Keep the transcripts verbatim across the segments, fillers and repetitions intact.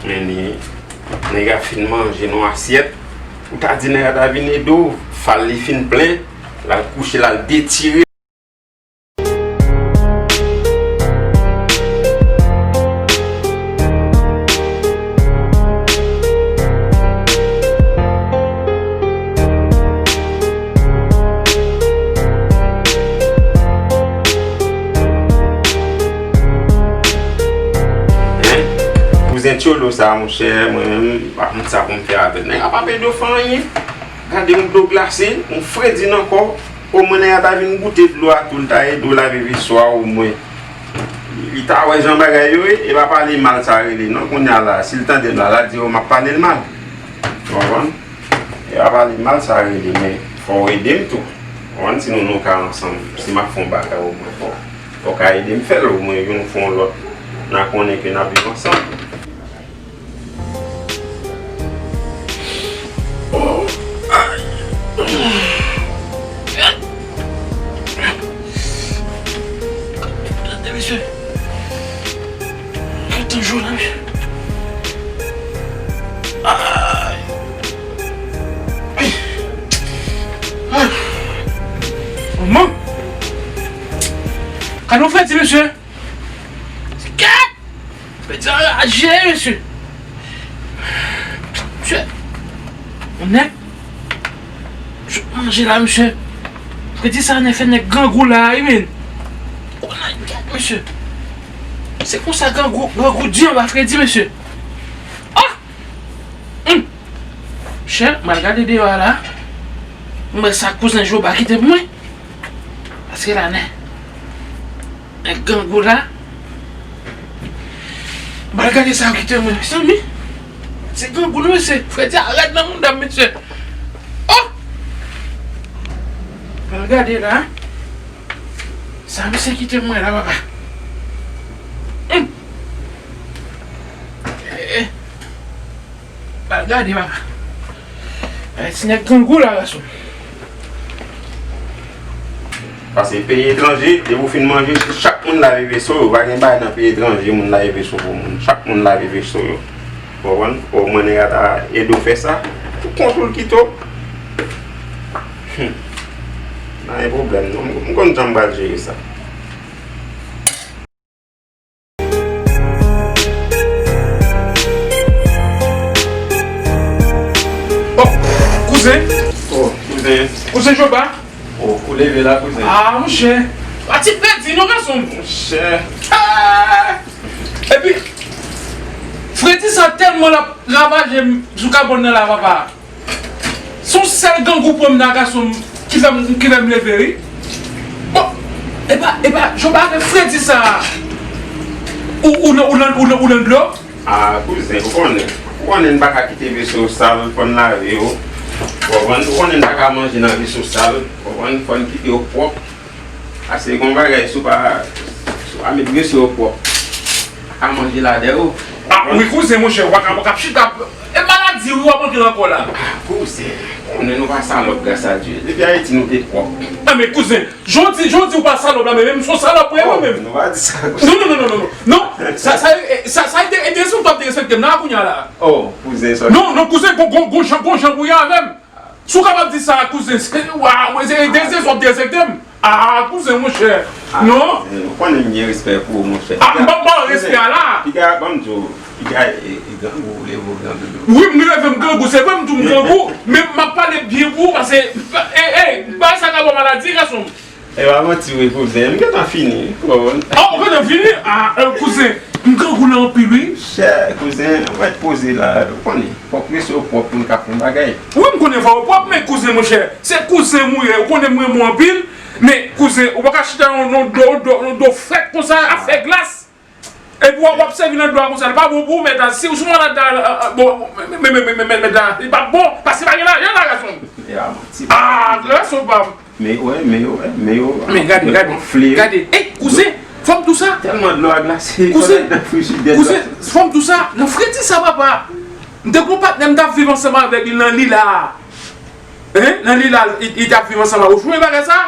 Men ni, nèg la fin manje nan asyèt. Ou ta di nèg la ta vin ede w, fal li fin plen, l al kouche, l al detire. Hein? Kouzen Tcholo sa, monchè, mwen menm, m pa konn sa pou m fè avè l. Nèg la p ap ede w fè anyen. Gade yon dlo glase, yon fredi nan kò w. Omwen nèg la ta vin goute dlo a tou, l ta ede w lave veso a omwen. Li ta wè jan bagay yo ye, e pa pale mal sa rele non. Kounye a la, si l tande m la, l a di, "O, m ap pale l mal." Ou konprann? E pa pale mal sa rele, men fò w ede m tou. Ou konprann? Sinon nou ka ansanm. Si m ap fè yon bagay omwen, fò, fò w ka ede m fè l, omwen youn fè yon lòt, n a konnen ke n ap viv ansanm. Oh, ay. Gade, mesye. Gade tan jou la, mesye. Ay. Manman. Gade yon fredi, mesye. Gad! Fredi anraje, mesye. Mesye. Yon nèg. Jouk manje la, mesye. Fredi sa nèg fè nèg grangou la, wi, men. O, nèg gad, mesye. Se konsa grangou, grangou di anba fredi, mesye. Ah! Hum! Chè, m al gade deyò a la. M wè sa kouzen Joba kite pou mwen. Paske la, nèg. Nèg grangou la. M al gade sa yo kite mwen, mezanmi. Se grangou, non, mesye. Fredi a rèd nan mouda m, mesye. Oh! M al gade la. Sa misye kite mwen la, papa. Hum! Eh, eh. M al gade, papa. Ay, ti nèg grangou la, gason. Paske peyi etranje, depi w fin manje, se chak moun lave veso yo. Pa gen bagay nan peyi etranje, moun lave veso pou moun. Chak moun lave veso yo. Ou konprann? Omwen nèg la ta ede w fè sa. Pou kont ou l kite w. Hmm. Pa gen pwoblèm, non. M konn jan m pral jere sa. Oh, kouzen. Oh, kouzen. Kouzen Joba. Oh, ou leve la, kouzen. Ah, monchè. Pati fredi, non, gason. Monchè. Ah! Epi, fredi sa tèlman l ap ravaje m sou kabòn nan la, papa. Se yon sèl grangou pran m nan gason m ki fè m, ki fè m leve, wi. Bon, epa, epa, Joba, avèk fredi sa, ou, ou nan, ou nan, ou nan, ou nan dlo? Ah, kouzen, ou konnen. Ou konnen n pa ka kite veso sal, fò n lave yo. Ou konprann? Ou konnen n pa ka manje nan veso sal. Ou konprann? Fò n kite yo pwòp. Paske gon bagay, si w pa, si w pa met veso yo pwòp, pa ka manje ladan yo. Ah, wi, kouzen, monchè, w pa ka, w p ap chita. E maladi, wi, w ap antre nan kò la. Ah, kouzen, konnen nou pa salòp, gras a Dye. Depi Ayiti, nou te pwòp. Ah, men kouzen, jan w di, jan w di w pa salòp la, men menm si w salòp, wi, mwen menm. Nou pa di sa, kouzen. Non, non, non, non, non, non. Non, sa, sa, sa, sa, e, e, enteresan w t ap derespekte m la, kounye a la. Oh, kouzen, sa. Non, non, kouzen, gon, gon, gon jan, gon jan pou ye avè m. Si w kapab di sa, kouzen, se, waw, mwen se derespekte w ap derespekte m. Ah, kouzen, monchè. Ah, non. Kouzen, ou konnen m gen respè pou ou, monchè. Ah, m p ap ba w respè a la. Piga, ban m di w, piga, e, e, grangou, ou leve w grangou. Wi, m leve m grangou, se vre m di w m grangou, men m ap pale byen pou ou, paske, e, e, bagay sa ka ba w maladi, gason m. E pa manti wi, kouzen, m gentan fini, ou konprann? Ah, ou gentan fini? Ah, e, kouzen, m grangou la anpil, wi. Chè, kouzen, ou mèt poze la, ou konnen. Fòk veso pwòp pou n ka fè yon bagay. Wi, m konnen fò yo pwòp, men kouzen, monchè, se kouzen m ou ye, ou konnen m renmen w anpil, men kouzen, ou pa ka chita nan, nan dlo, dlo, nan dlo frèt konsa, ap fè glas. Epi w ap, w ap sèvi nan dlo a konsa, li pa bon pou ou, mèt la. Si, si w malad la, bon, men, men, mèt la, li p ap bon, paske pa gen lajan la, gason m. Ah, gason pa m. Men yo, men yo, men yo. Men gade, gade, gade. Ey, kouzen, fò m di w sa. Tèlman dlo a glase, kouzen, fò l al nan frijidè. Kouzen, fò m di w sa, nan fredi sa, papa. M te gon patnè m t ap viv ansanm avèk li nan Lila a. Hein? Nan Lila, li, li t ap viv ansanm avèk. Ou jwenn bagay sa?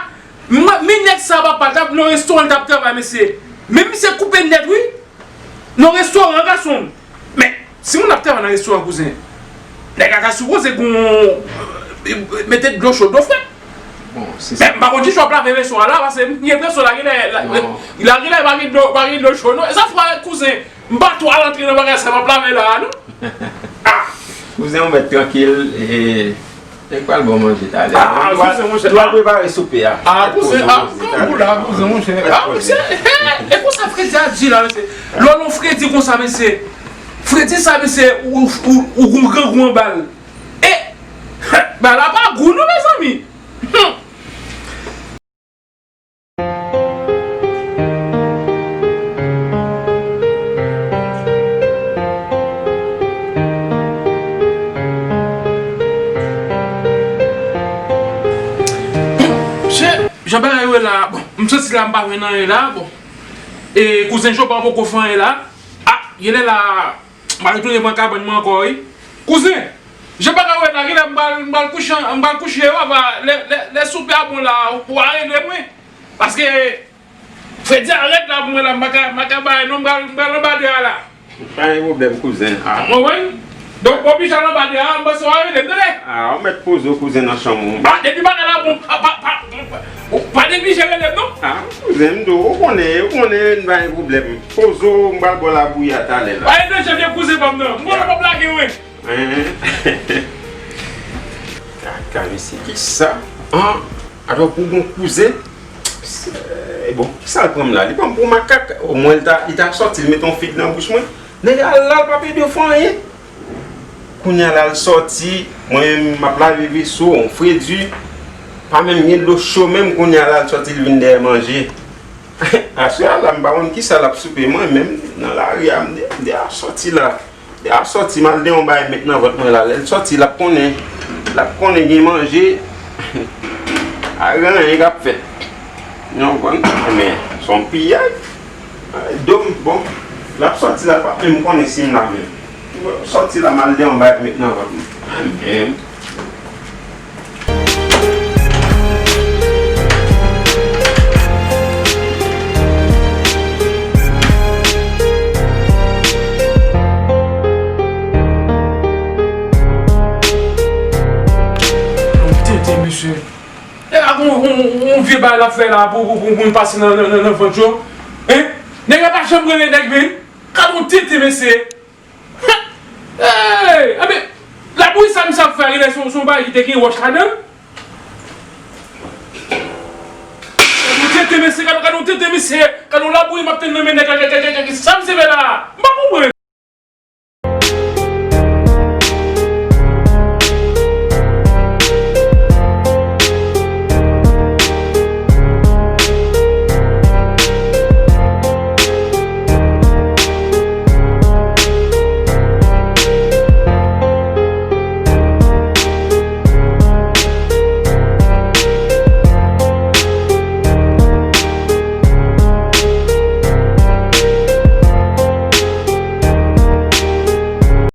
Mwen, men nèg sa, papa, t ap nan restoran, li t ap travay, mesye. Men misye koupe nèt, wi. Nan restoran, gason m. Men, Si moun ap travay nan restoran, kouzen, nèg la ta sipoze gon, mete dlo cho, dlo frèt. Bon, se sa. Men m pa konn kijan w ap lave veso a la, paske m gen enpresyon lage lè, la, lage lè pa gen dlo, pa gen dlo cho, non. E sa fè, kouzen, m pa twò al antre nan bagay sa m ap lave la a, non. Ah! Kouzen, ou mèt trankil, e, e pral bon manje talè. Ah, kouzen, monchè. Nou al prepare soupe a. Ah, kouzen, ah, kouzen, monchè. Ah, mesye, e konsa Fredi a di la, mesye. Lè w non Fredi konsa, mesye. Fredi sa, mesye, ou, ou, ou gon grangou anba l. E, bagay la pa gou non, mezanmi. Hmm. Bon, mesye, jan bagay yo ye la, bon, m santi la m pa jwenn anyen la, bon. E kouzen Joba poko fè anyen la. Ah, genlè la, m pral retounen pran kabann mwen ankò, wi. Kouzen, jan bagay yo ye la, genlè m pral, m pral kouche, m pral kouche, yo, apa, lè, lè, lè soupe a bon la, w a rele mwen. Paske Fredi a rèd la pou mwen la, m pa ka, m pa ka bay non, m pral, m pral anba de a la. Pa gen pwoblèm, kouzen. Ah, w konprann? Donk, w oblije al anba de a, m panse w a rele m, tande? Ah, ou mèt poze w, kouzen, nan chanm ou. Ah, depi bagay la bon, pa, pa, pa, pa, pa neglije rele m, non? Ah, kouzen, m di w, ou konnen, ou konnen, pa gen pwoblèm. Poze w, m pral ba w labouyi a talè la. Pa gen danje, vye kouzen pa m nan. M konnen w ap lage, wi. Hein? Kaka, mesye, kisa? An, atò pou gon kouzen. Se, bon, kisa l pran m la? Li pran m pou makak. Omwen, li ta, li ta sòti, li mete yon fig nan bouch mwen. Nèg la al la, l pa pede fè anyen. Kounye a la, l sòti, mwen menm, m ap lave veso, yon fredi. Pa menm gen dlo cho menm, kounye a la, l sòti, l vin dèyè manje. Aswè a la, m pa konn kisa l ap soupe, mwen menm, nan lari a, m de, de a sòti la. Li ap sòti, m al de yon bagay met nan vant mwen la. Lè l sòti, l ap konnen, l ap konnen gen manje. A gen anyen k ap fèt. Nou konprann? Men, se yon piyay. Do m, bon, l ap sòti la, l p ap menm konnen si m la menm. Sòti la, m al de yon bagay met nan vant mwen. Men, Tete, mesye. E la, yon, yon, yon vye bagay l ap fè la pou, pou, pou, pou n pase nan, nan, nan, nan vant yo. Hein? Nèg la pa janm rele nèg, men. Gade yon tete, mesye. Hey! Anben, labouyi sa misye ap fè a, genlè se yon, se yon bagay ki te gen wòch ladan l. Gade yon tete, mesye, gade, gade yon tete, mesye, gade yon labouyi m ap tann nan men nèg la, gade, gade, gade, gade sa.